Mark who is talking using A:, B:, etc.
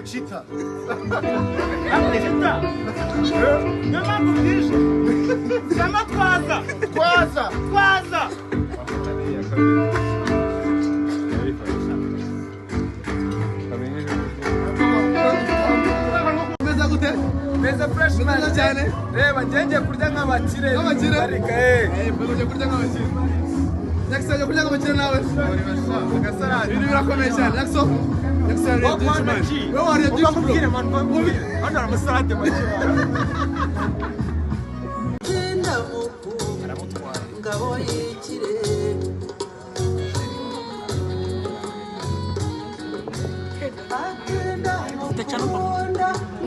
A: Chita.
B: Chita. Niyo mpamvu bwije. Sama twaza.
A: Twaza.
B: Twaza.
A: Meza gute?
C: Meza fresh man.
A: Meza cyane.
C: Reba ngiye kurya nk'abakire.
A: Nk'abakire?
C: Eh.
A: Ugiye kurya nk'abakire. Jackson ugiye kurya nk'abakire nawe. Ibintu birakomeye cyane. Jackson. Jackson yariye byinshi man. Wowe wariye byinshi bro.
C: Ubwire man, ubwire. Hano hari amasalade make.
D: Ngabo y'ikirenga.